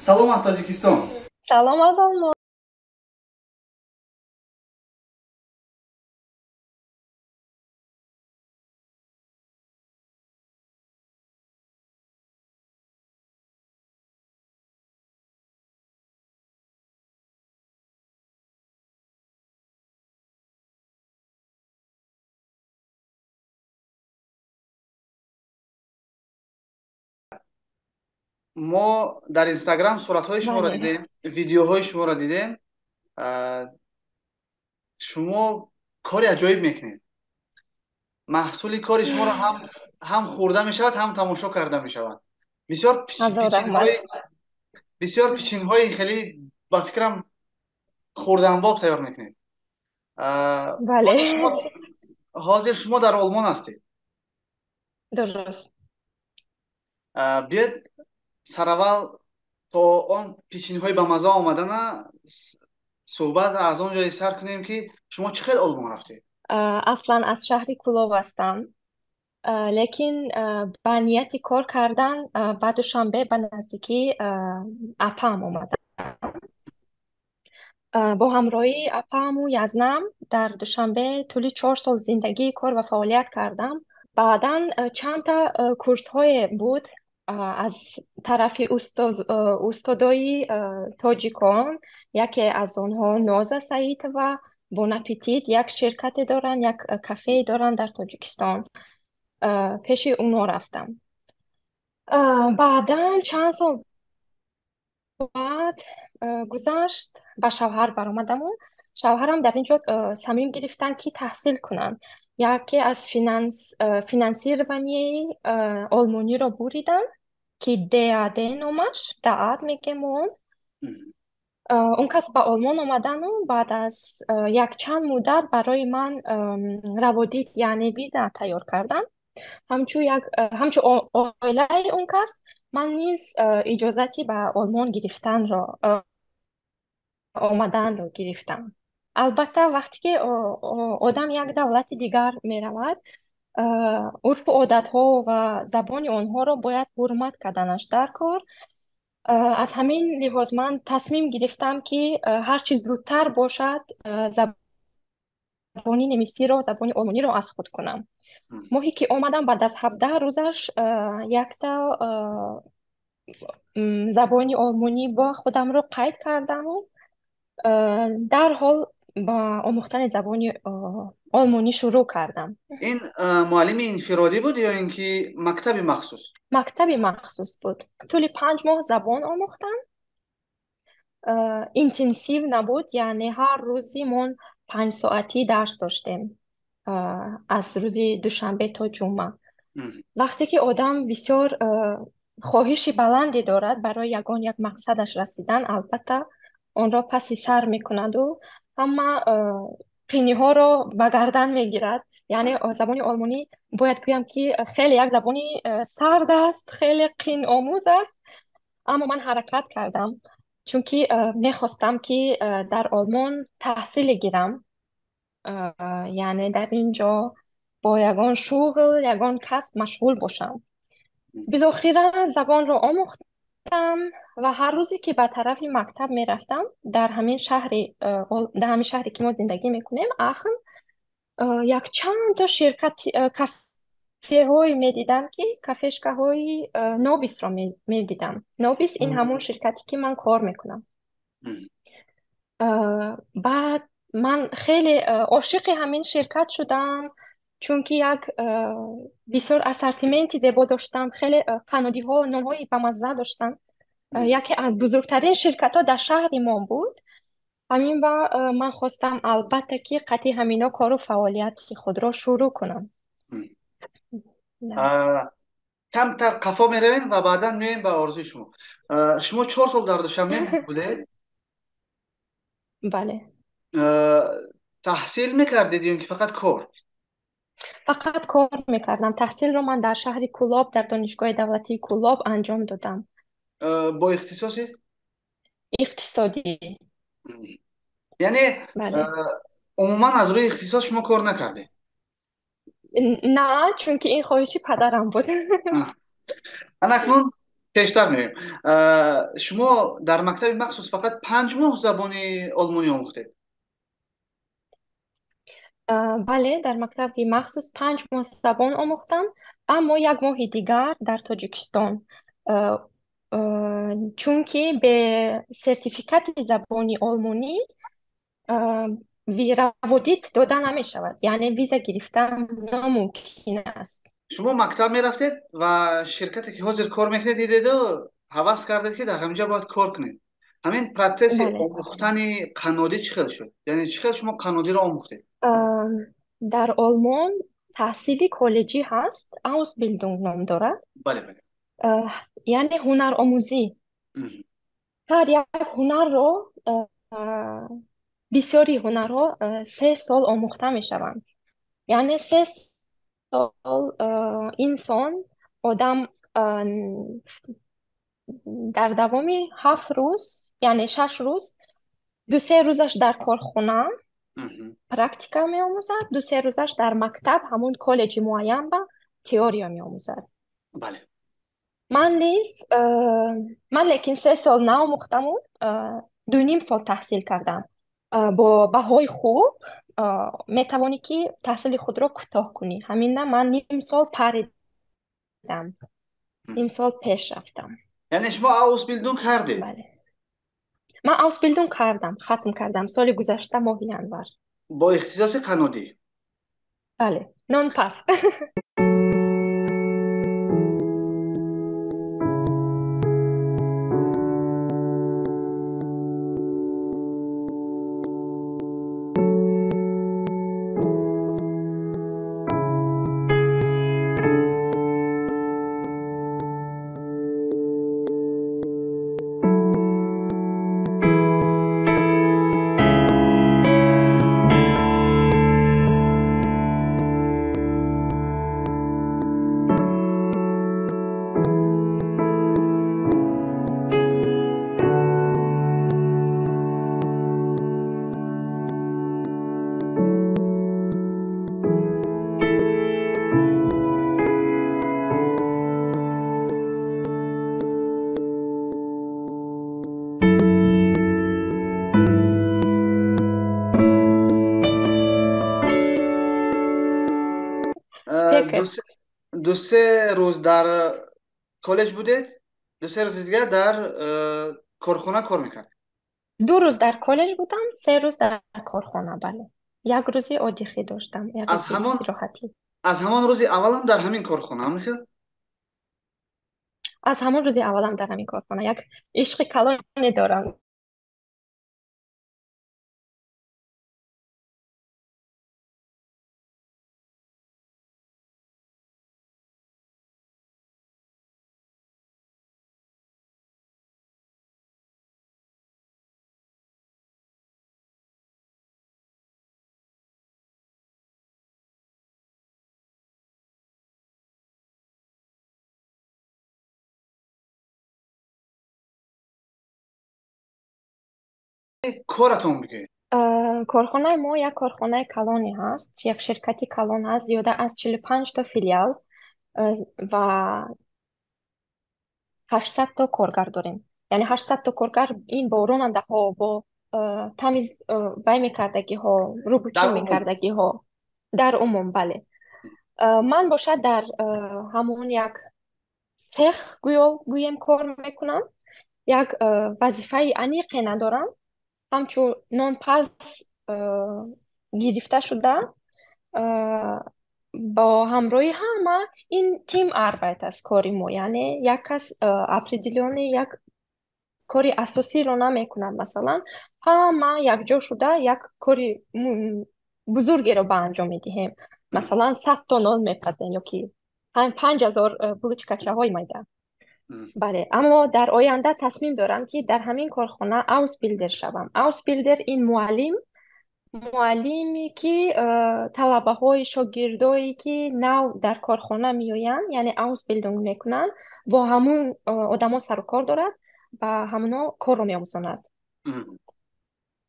Салом аз Тоҷикистон. Салом аз Олмон. Мо дар Инстаграм суратҳои шуморо дидем, видеоҳои шуморо дидем. Шумо кори аҷоиб мекунед. Маҳсули кори шуморо ҳам хӯрда мешавад, ҳам тамошо карда мешавад. Бисёр пичинҳои хеле ба фикрам хӯрданбоб тайёр мекунед. Ҳозир шумо дар Олмон ҳастед. Дуруст. Биёед сараввал то он пичинҳои ба маза омадана суҳбат аз он ҷое сар кунем, ки шумо чӣ хел Олмон рафтед? Аслан аз шаҳри Кулоб ҳастам, лекин ба нияти кор кардан ба Душанбе ба наздикии апаам омадам. Бо ҳамроҳии апааму язнам дар Душанбе тӯли 4 сол зиндагӣ, кор ва фаъолият кардам. Баъдан чандта курсҳое буд аз тарафи устодои тоҷикон. Яке аз онҳо Ноза Саитова, Бон Аппетит, як ширкате доранд, як кафее доранд дар Тоҷикистон. Пеши онҳо рафтам. Баъдан чанд сол баъд гузашт, ба шавҳар баромадаму шавҳарам дар ин ҷо самим гирифтанд, ки таҳсил кунанд. Яке аз финансированияи олмониро буриданд, ки ДАД номаш, ДААД мегем он. Он кас ба Олмон омадану баъд аз якчанд муддат барои ман раводид, яъне виза тайёр карданд. Ҳамчу оилаи он кас ман низ иҷозати ба Олмон гирифтанро, омаданро гирифтам. Албатта, вақте ки одам як давлати дигар меравад, урфу одатҳо ва забони онҳоро бояд ҳурмат карданаш дар кор. Аз ҳамин лиҳоз ман тасмим гирифтам, ки ҳар чиз зудтар бошад, забони немисиро, забони олмониро аз худ кунам. Моҳе ки омадам, баъд аз 17 рӯзаш якта забони олмонӣ бо худамро қайд кардаму дарҳол ба омӯхтани забони олмонӣ шурӯъ кардам. Ин муаллими инфиродӣ буд ё ин ки мактаби махсус? Мактаби махсус буд. Тӯли 5 моҳ забон омӯхтам. Интенсив набуд, яъне ҳар рӯзи мон 5 соатӣ дарс доштем, аз рӯзи душанбе то ҷумъа. Вақте ки одам бисёр хоҳиши баланде дорад барои ягон як мақсадаш расидан, албатта онро паси сар мекунаду ҳама қиниҳоро ба гардан мегирад. Яъне забони олмонӣ, бояд гӯям, ки хеле як забони сард аст, хеле қиномӯз аст, аммо ман ҳаракат кардам, чунки мехостам, ки дар Олмон таҳсил гирам, яъне дар ин ҷо бо ягон шуғл, ягон касб машғул бошам. Билохира забонро омӯхтам ва ҳар рӯзе ки ба тарафи мактаб мерафтам, дар ҳамин шаҳре ки мо зиндагӣ мекунем, Ахн, якчандто ширкат, кафеҳое медидам, ки кафешкаҳои Нобисро медидам. Нобис ин ҳамон ширкате, ки ман кор мекунам. Баъд ман хеле ошиқи ҳамин ширкат шудам, чунки як бисёр ассортименти зебо доштанд, хеле қаннодиҳо, нонҳои бамазза доштанд. Яке аз бузургтарин ширкатҳо дар шаҳри мо буд. Ҳамин ба ман хостам, албатта, ки қатъи ҳамино кору фаъолияти худро шурӯъ кунам. Камтар қафо меравем ва баъдан меоем ба орзуи шумо. Шумо 4 сол дар Душанбе будед? Бале. Таҳсил мекардед ё ин ки фақат кор? Фақат кор мекардам. Таҳсилро ман дар шаҳри Кулоб, дар Донишгоҳи давлатии Кулоб анҷом додам. Бо ихтисоси? Иқтисодӣ. Яъне Бале. умуман аз рӯи ихтисос шумо кор накардед? На, чунки ин хоҳиши падарам буд. Ана акнун Пештар меоем. Шумо дар мактаби махсус фақат 5 моҳ забони олмонӣ омӯхтед? Бале, дар мактаби махсус 5 моҳ забон омӯхтам, аммо як моҳи дигар дар Тоҷикистон, чунки бе сертификати забони олмонӣ раводид дода намешавад, яъне виза гирифтан номумкин аст. Шумо мактаб мерафтед ва ширкате ки ҳозир кор мекунед дидеду ҳавас кардед, ки дар ҳаминҷа бояд кор кунед. Ҳамин процесси омӯхтани қаннодӣ чӣ хел шуд? Яъне чӣ хел шумо қаннодиро омӯхтед? Дар Олмон таҳсили коллеҷӣ ҳаст, Ausbildung ном дорад. бале бале Яъне ҳунаромӯзӣ. Ҳар як ҳунарро, бисёри ҳунарҳо 3 сол омӯхта мешаванд. Яъне 3 сол инсон, одам дар давоми 7 рӯз, яъне 6 рӯз, ду-се рӯзаш дар корхона практика меомӯзад, ду-се рӯзаш дар мактаб, ҳамун коллеҷи муайян ба теория меомӯзад. Ман низ, ман лекин 3 сол наомӯхтаму 2,5 сол таҳсил кардам. Бо баҳои хуб метавонӣ, ки таҳсили худро кӯтоҳ кунӣ. Ҳамина ман ним сол паридам, ним сол пеш рафтам. Яъне шумо Ausbildung кардед? Бале, ман Ausbildung кардам, хатм кардам соли гузашта, моҳи январ. Бо ихтисоси қаннодӣ? Бале, нонпаз. Ду се рӯз дар коллеҷ будед, ду се рӯзи дигар дар корхона кор мекардед? 2 рӯз дар коллеҷ будам, 3 рӯз дар корхона, бале. Як рӯзи отдых ӣ доштам, як рӯзи истироҳатӣ. Аз ҳамон рӯзи аввалам дар ҳамин корхона, ҳамин? Аз ҳамон рӯзи аввалам дар ҳамин корхона. Як ишқи калоне дорам. Коратон бигӯед. Корхонаи мо як корхонаи калоне ҳаст, як ширкати калон ҳаст, зиёда аз 45-то филиал ва 800-то коргар дорем. Яъне 800-то коргар, ин бо ронандаҳо, бо тамиз вай мекардагиҳо, рӯбучин мекардагиҳо, дар умум, бале. Ман бошад дар ҳамон як цех гӯё гӯем кор мекунам. Як вазифаи аниқе надорам, ҳамчун нонпаз гирифта шуда, бо ҳамроҳи ҳама ин Teamarbeit аст кори мо. Яъне як кас определённый як кори асосиро намекунад. Масалан, ҳама якҷо шуда як кори бузургеро ба анҷом медиҳем. Масалан, 100-то нон мепазем ё ки 5000 булочкачаҳои майда. Бале, аммо дар оянда тасмим дорам, ки дар ҳамин корхона Ausbilder шавам. Ausbilder ин муаллим, муаллиме ки талабаҳои, шогирдое ки нав дар корхона меоянд, яъне Ausbildung мекунанд, бо ҳамун одамо сару кор дорад ва ҳамуно корро меомӯзонад.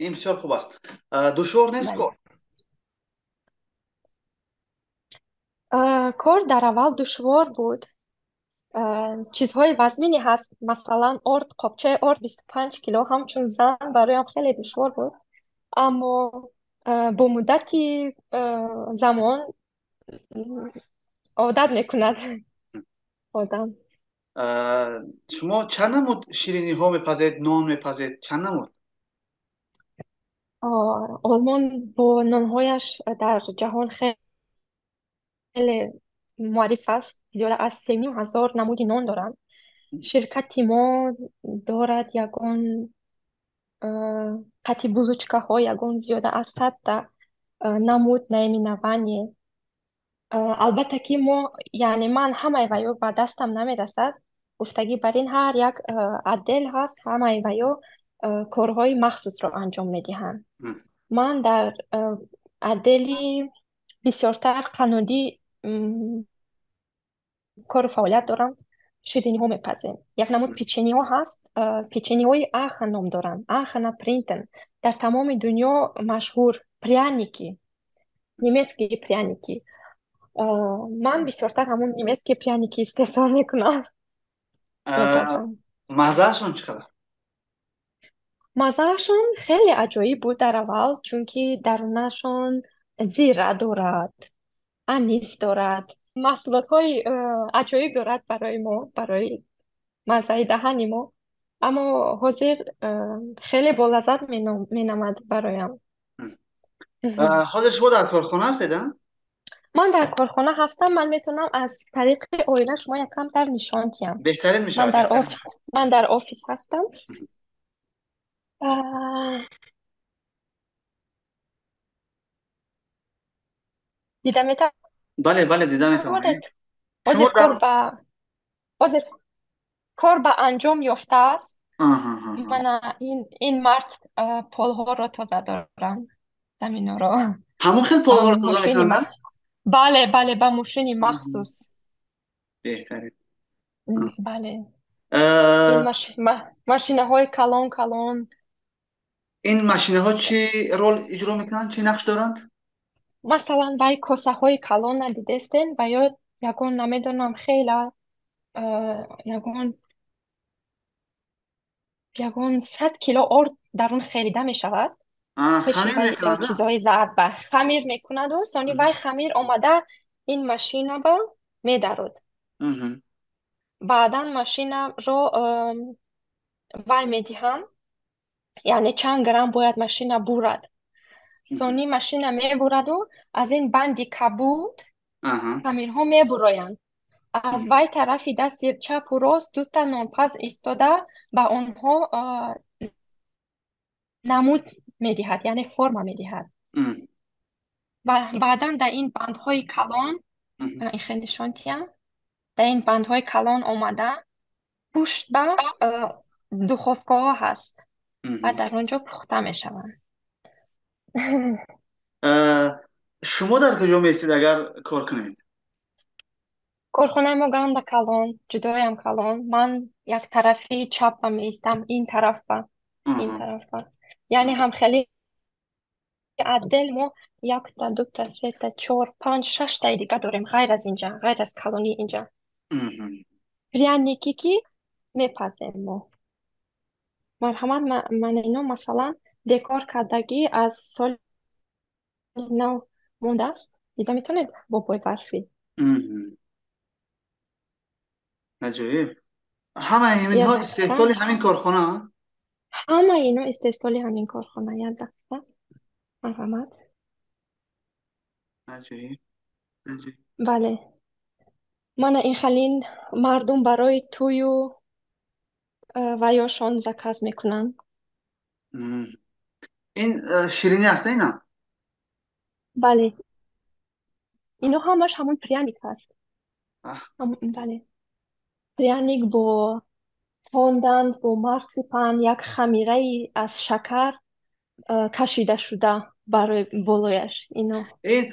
Ин бисёр хуб аст. Душвор нест кор? Кор дар аввал душвор буд. Чизҳои вазминӣ ҳаст, масалан орд, қобчаи орд 25 кило ҳамчун зан бароям хеле душвор буд, аммо бо муддати замон одат мекунад одам. Шумо чанд намуд шириниҳо мепазед, нон мепазед, чанд намуд? Олмон бо нонҳояш дар ҷаҳон хеле муарриф аст. Зиёда аз 3500 намуди нон доранд. Ширкати мо дорад ягон қати булочкаҳо ягон зиёда аз 100-та намуд наименование. Албатта ки мо, яъне ман ҳамаи ваё ба дастам намерасад. Гуфтагӣ бар ин ҳар як отдел ҳаст, ҳамаи ваё корҳои махсусро анҷом медиҳанд. Ман дар отдели бисёртар қаннодӣ кору фаъолият дорам, шириниҳо мепазем. Як намуд печениҳо ҳаст, печениҳои Ахен ном доранд, Ахена Принтен. Дар тамоми дунё машҳур пряники, немецкие пряники. Ман бисёртар ҳамон немецкие пряники истеҳсол мекунам. Маззаашон чӣ қадар? Маззаашон хеле аҷоиб буд дар аввал, чунки дарунашон зира дорад, анис дорад, маҳсулотҳои аҷоиб дорад барои мо, барои маззаи даҳани мо. Аммо ҳозир хеле болаззат менамад бароям. Ҳозир шумо дар корхона ҳастед, а? Ман дар корхона ҳастам. Ман метавонам аз тариқи оина шумо якамтар нишон диҳам. Беҳтарин мешавад. Ман дар офис ҳастам. Дида метавонед? Бале, бале, дида метавонем. Ҳозир кор ба анҷом ёфтааст. Мана ин мард полҳоро тоза доранд, заминҳоро. Ҳамон хел полҳоро тоза мекунанд? Бале, бале, ба мошини махсус. Беҳтарин. Бале. Ин машинаҳои калон калон. Ин машинаҳо чӣ рол иҷро мекунанд, чӣ нақш доранд? Масалан, вай косаҳои калонна дидестен ва ё ягон намедонам хела ягон 100 кило орд дар он хелида мешавад. Чизҳои зард ба хамир мекунаду сони вай хамир омада ин машина ба медарод. Баъдан машинаро вай медиҳанд, яъне чанд грамм бояд машина бурад. Сони машина мебураду аз ин банди кабуд хамирҳо мебуроянд. Аз вай тарафи дасти чапу рост дута нонпаз истода ба онҳо намуд медиҳад, яъне форма медиҳад. Ва баъдан дар ин бандҳои калон, ихе нишон диҳам, дар ин бандҳои калон омада пушт ба духовкаҳо ҳаст ва дар он ҷо пухта мешаванд. Шумо дар куҷо меистед агар кор кунед? Корхонаи мо ганда калон, ҷудоям калон. Ман як тарафи чапа меистам, ин тарафа, ин тарафа. Яъне ҳам хеле отдел мо якта, дута, сета, чор, панҷ, шаштаи дига дорем ғайр аз инҷа, ғайр аз калонии инҷа. Пряники ки мепазем мо. Марҳамат, ман ино масалан декор кардагӣ аз соли нав мондааст. Дида метавонед бобои барфӣ? Аҷоиб. Ҳамаи ҳаминҳо истеҳсоли ҳамин корхона? Ҳамаи ино истеҳсоли ҳамин корхона. Як дақиқа. Марҳамат. Аҷоиб. Аҷоиб. Бале. Мана ин халин мардум барои тӯю ваёшон заказ мекунанд. Ин ширинӣ аст, ина? Бале. Ино ҳамаш ҳамон пряник аст. Бале. Пряник бо фондант, бо марципан, як хамираи аз шакар кашида шуда барои болояш ино. Ин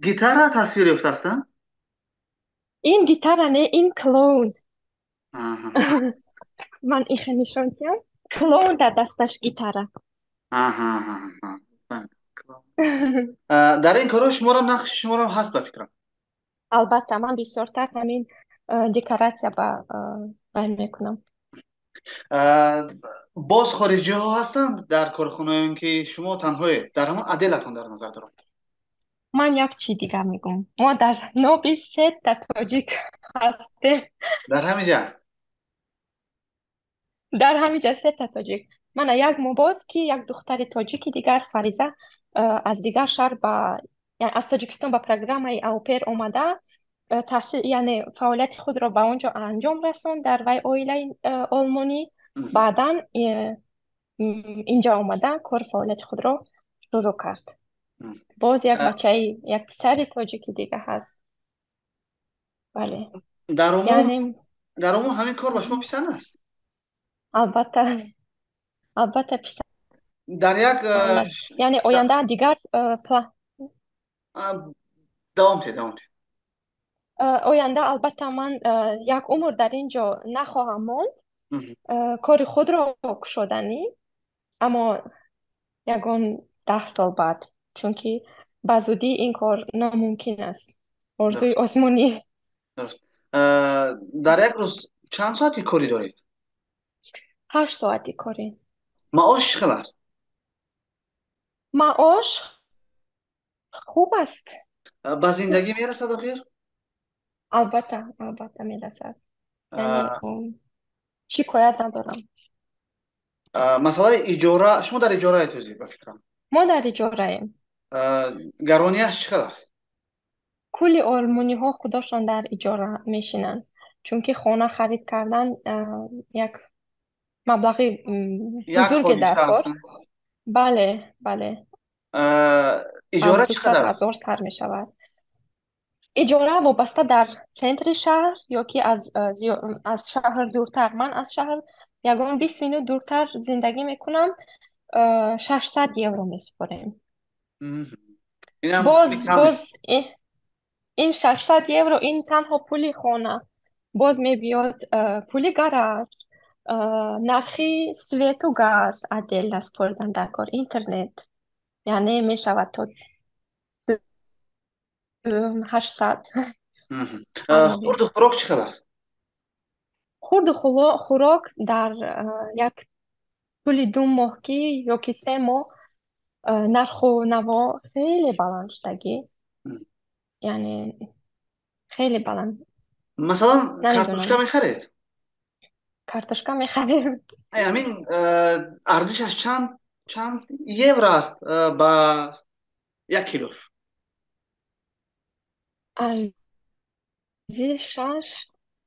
гитара тасвир ёфтааст, а? Ин гитара не, ин клоун. Ман ихе нишон диҳам. Клоун дар дасташ гитара. Дар ин корҳо шуморам нақши шуморам ҳаст ба фикрам. Албатта, ман бисёртар ҳамин Декоратсия ба вай мекунам. Боз хориҷиҳо ҳастанд дар корхонаён, ки шумо танҳое дар ҳамон отделатон дар назар дорам? Ман як чи дигар мегӯм: мо дар Ноби сета тоҷик ҳастем. Дар ҳамин ҷа? Дар ҳамин ҷа сета тоҷик. Мана як моҳ боз ки як духтари тоҷики дигар, Фариза, аз дигар шаҳр ба, аз Тоҷикистон ба программаи au pair омада, таҳсил, яъне фаъолияти худро ба он ҷо анҷом расонд дар вай оилаи олмонӣ. Баъдан инҷа омада, кори фаъолияти худро шурӯъ кард. Боз як бачаи, як писари тоҷики дига ҳаст, бале. Дар умум ҳамин кор ба шумо писанд аст? Албатта, албатта, писанд. Дар як Яъне оянда дигар Давом диҳед, давом диҳед. Оянда албатта ман як умр дар ин ҷо нахоҳам монд. Кори худро кушоданӣ, аммо ягон 10 сол баъд, чунки ба зудӣ ин кор номумкин аст, орзуи осмонӣ. Дуруст. Дар як рӯз чанд соати корӣ доред? 8 соати корӣ. Маош чӣ хел аст? Маош хуб аст. Ба зиндагӣ мерасад охир? Албатта, албатта, мерасад, яъне шикоят надорам. Масъалаи иҷора, шумо дар иҷораед ҳозир, ба фикрам? Мо дар иҷораем. Гаронияш чӣ хел аст? Кулли олмониҳо худошон дар иҷора мешинанд, чунки хона харид кардан як маблағи бузурге дар кор. Бале, бале. Иҷора чӣ қадар аст? Ҳазор сар мешавад иҷора, вобаста дар центри шаҳр ё ки аз шаҳр дуртар. Ман аз шаҳр ягон 20 минут дуртар зиндагӣ мекунам, 600 евро месупорем. Боз ин 600 евро ин танҳо пули хона, боз мебиёд пули гараж, нархи свету газ отдельно супоридан дар кор, интернет, яъне мешавад то 800. Хурду хӯрок чӣ хел аст? Хурду хӯрок дар як тӯли 2 моҳ ки ё ки 3 моҳ нарху наво хеле баланд шудагӣ, яъне хеле баланд. Масалан, картошка мехаред? Картошка мехарем. Ҳамин арзишаш чанд евро аст ба як килош? Арзишаш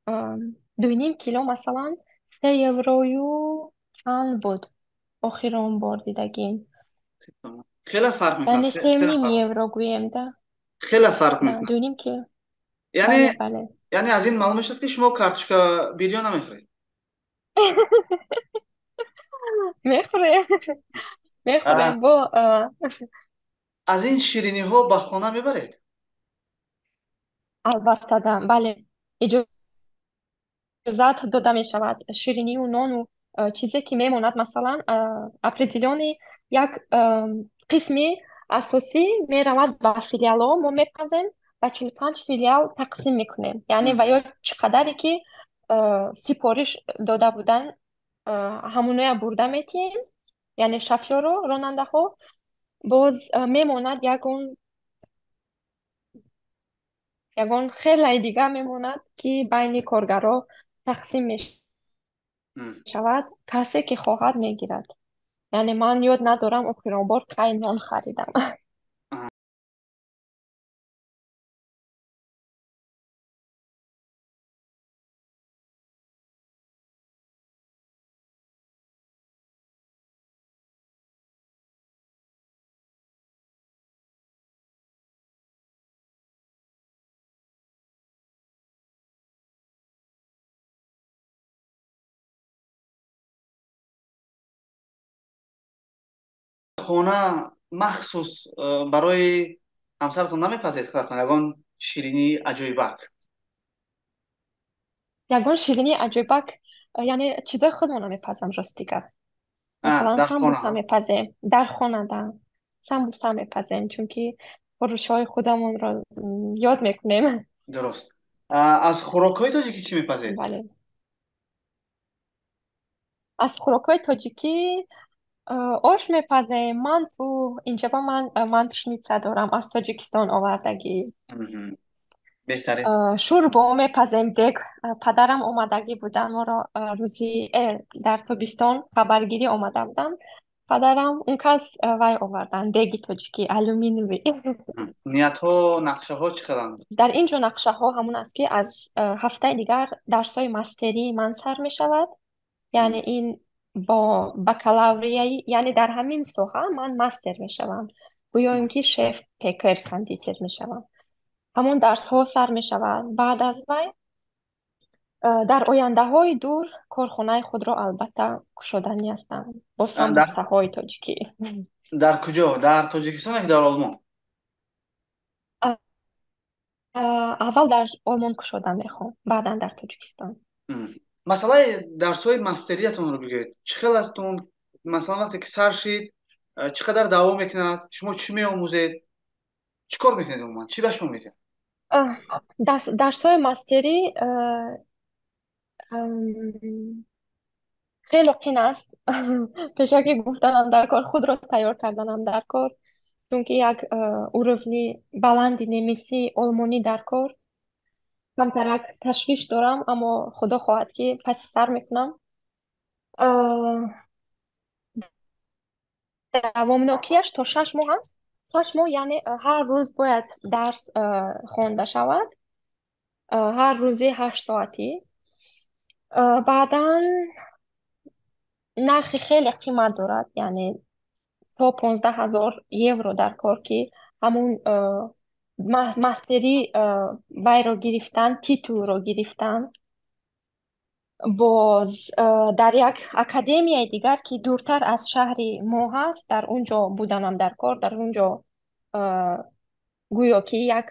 2,5 кило, масалан, 3 еврою чанд буд охирон бор дидагим. Хеле фарқ мекунад. Яъне 3,5 евро гӯем да. Хеле фарқ мекунад. 2,5 кило. Яъне, яъне аз ин маълум мешавад, ки шумо картошка бирён намехӯред. Мехӯрем, мехӯрем бо. Аз ин шириниҳо ба хона мебаред? Албатта, да, бале, иҷозат дода мешавад ширинию нону чизе ки мемонад. Масалан, определённый як қисми асосӣ меравад ба филиалҳо, мо мепазем, ба 45 филиал тақсим мекунем, яъне ва ё чӣ қадаре ки сипориш дода буданд, ҳамоноя бурда метиҳем, яъне шофёру ронандаҳо. Боз мемонад ягон хелаи дигар мемонад, ки байни коргаро тақсим мешавад, касе ки хоҳад, мегирад. Яъне ман ёд надорам, охирон бор кай нон харидам. Хона махсус барои ҳамсаратон намепазед худатон ягон ширинии аҷоибак? Ягон ширинии аҷоибак, яъне чизои худмона мепазам, рости гап. Масалан, самбуса мепазем дар хона, да, самбуса мепазем, чунки хӯришҳои худамонро ёд мекунем. Дуруст. Аз хӯрокҳои тоҷикӣ чӣ мепазед? Бале, аз хӯрокҳои тоҷикӣ ош мепазем, манту. Инҷаба ман мантушница дорам, аз Тоҷикистон овардагӣ. Беҳтарин. Шӯрбо мепазем, дег. Падарам омадагӣ буданд моро рӯзи дар тобистон хабаргирӣ омада буданд. Падарам он кас вай оварданд, деги тоҷикӣ алюминиевый. Ниятҳо, нақшаҳо чӣ хеланд? Дар ин ҷо нақшаҳо ҳамон аст, ки аз ҳафтаи дигар дарсҳои мастерии ман сар мешавад. Яъне ин бо бакалаврияи, яъне дар ҳамин соҳа ман мастер мешавам, гӯё ин ки шеф пекар кондитер мешавам. Ҳамон дарсҳо сар мешавад. Баъд аз вай дар ояндаҳои дур корхонаи худро албатта кушоданӣ ҳастам бо самбусаҳои тоҷикӣ. Дар куҷо? Дар Тоҷикистон ё дар Олмон? Аввал дар Олмон кушодан мехоҳам, баъдан дар Тоҷикистон. Масъалаи дарсҳои мастериятонро бигӯед. Чӣ хел аст он? Масалан, вақте ки сар шид, чӣ қадар давом мекунад? Шумо чӣ меомӯзед? Чӣ кор мекунед умуман? Чӣ ба шумо медиҳад? Дарсҳои мастерӣ хеле қин аст. Пешакӣ гуфтанам дар кор, худро тайёр карданам дар кор, чунки як уровни баланди немисӣ, олмонӣ дар кор. Камтарак ташвиш дорам, аммо худо хоҳад, ки паси сар мекунам. Давомнокиаш то 6 моҳ аст. 6 моҳ, яъне ҳар рӯз бояд дарс хонда шавад, ҳар рӯзи 8 соатӣ. Баъдан нархи хеле қимат дорад, яъне то 15 000 евро дар кор, ки ҳамун мастерӣ вайро гирифтан, титулро гирифтан. Боз дар як академияи дигар, ки дуртар аз шаҳри мо ҳаст, дар он ҷо буданам дар кор. Дар он ҷо гӯё ки як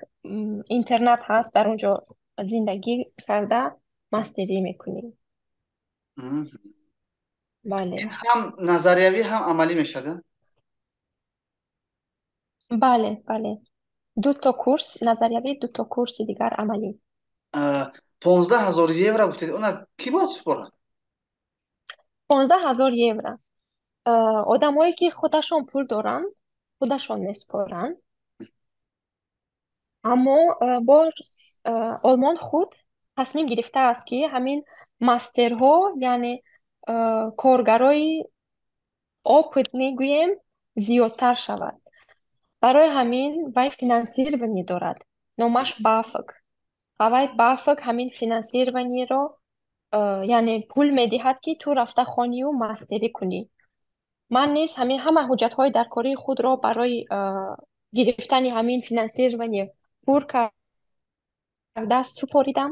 интернат ҳаст, дар он ҷо зиндагӣ карда мастерӣ мекунӣ. Бале. Ин ҳам назариявӣ, ҳам амалӣ мешавад? Бале, дуто курс назариявӣ, дуто курси дигар амалӣ. 15 000 евро гуфтед, она кӣ бояд супорад? 15 000 евро одамое ки худашон пул доранд, худашон месупоранд, аммо боз Олмон худ тасмим гирифтааст, ки ҳамин мастерҳо, яъне коргарои опытный гӯем, зиёдтар шавад. Барои ҳамин вай финансирование дорад, номаш BAföG. Ва вай BAföG ҳамин финансированиеро, яъне пул медиҳад, ки ту рафта хонию мастерӣ кунӣ. Ман низ ҳамин ҳама ҳуҷҷатҳои даркории худро барои гирифтани ҳамин финансирование пур карда супоридам.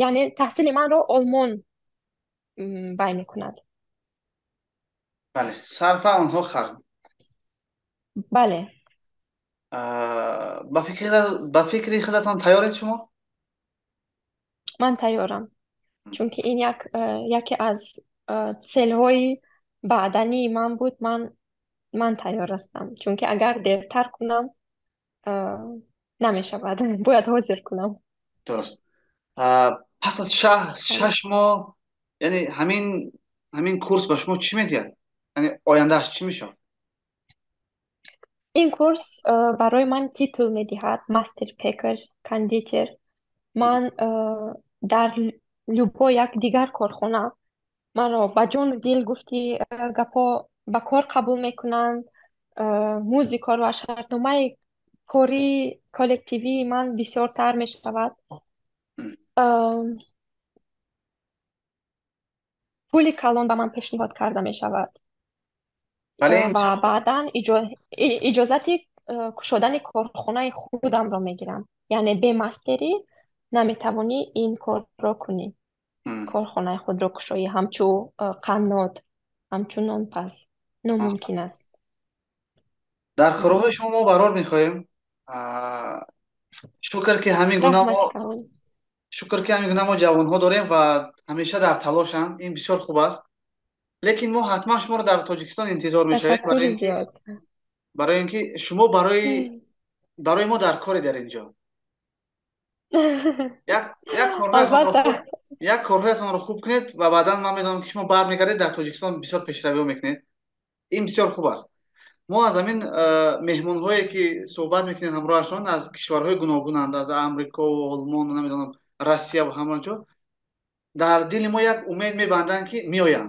Яъне таҳсили манро Олмон вай мекунад. Бале, сарфа онҳо харҷ. Бале. Ба фикри худатон тайёред шумо? Ман тайёрам, чунки ин яке аз целҳои баъдании ман буд. Ман тайёр ҳастам, чунки агар дертар кунам, намешавад, бояд ҳозир кунам. Дуруст. Пас аз 6 моҳ, яъне ҳамин курс ба шумо чӣ медиҳад? Яъне ояндааш чӣ мешавад? Ин курс барои ман титул медиҳад, мастер пекар кондитер. Ман дар любой як дигар корхона маро ба ҷону дил, гуфти гапҳо, ба кор қабул мекунанд. Музди кор ва шартномаи кории коллективии ман бисёртар мешавад. Пули калон ба ман пешниҳод карда мешавад. Ва баъдан иҷозати кушодани корхонаи худамро мегирам. Яъне бе мастерӣ наметавонӣ ин корро кунӣ, корхонаи худро кушоӣ, ҳамчун қаннод, ҳамчун нонпаз номумкин аст. Дар корҳои шумо мо барор мехоҳем. Шукр, ки ҳамин гуна мо, шукр, ки ҳамин гуна мо ҷавонҳо дорем ва ҳамеша дар талошанд. Ин бисёр хуб аст, лекин мо ҳатман шуморо дар Тоҷикистон интизор мешавем, барои ин ки шумо барои мо дар коре дар ин ҷо. Як корҳоятонро хуб кунед ва баъдан ман медонам, ки шумо бармегардед, дар Тоҷикистон бисёр пешравиҳо мекунед. Ин бисёр хуб аст. Мо аз ҳамин меҳмонҳое, ки суҳбат мекунем ҳамроҳашон, аз кишварҳои гуногунанд, аз Амрикову Олмону, намедонам, Россия ва ҳама ҷо, дар дили мо як умед мебанданд, ки меоянд.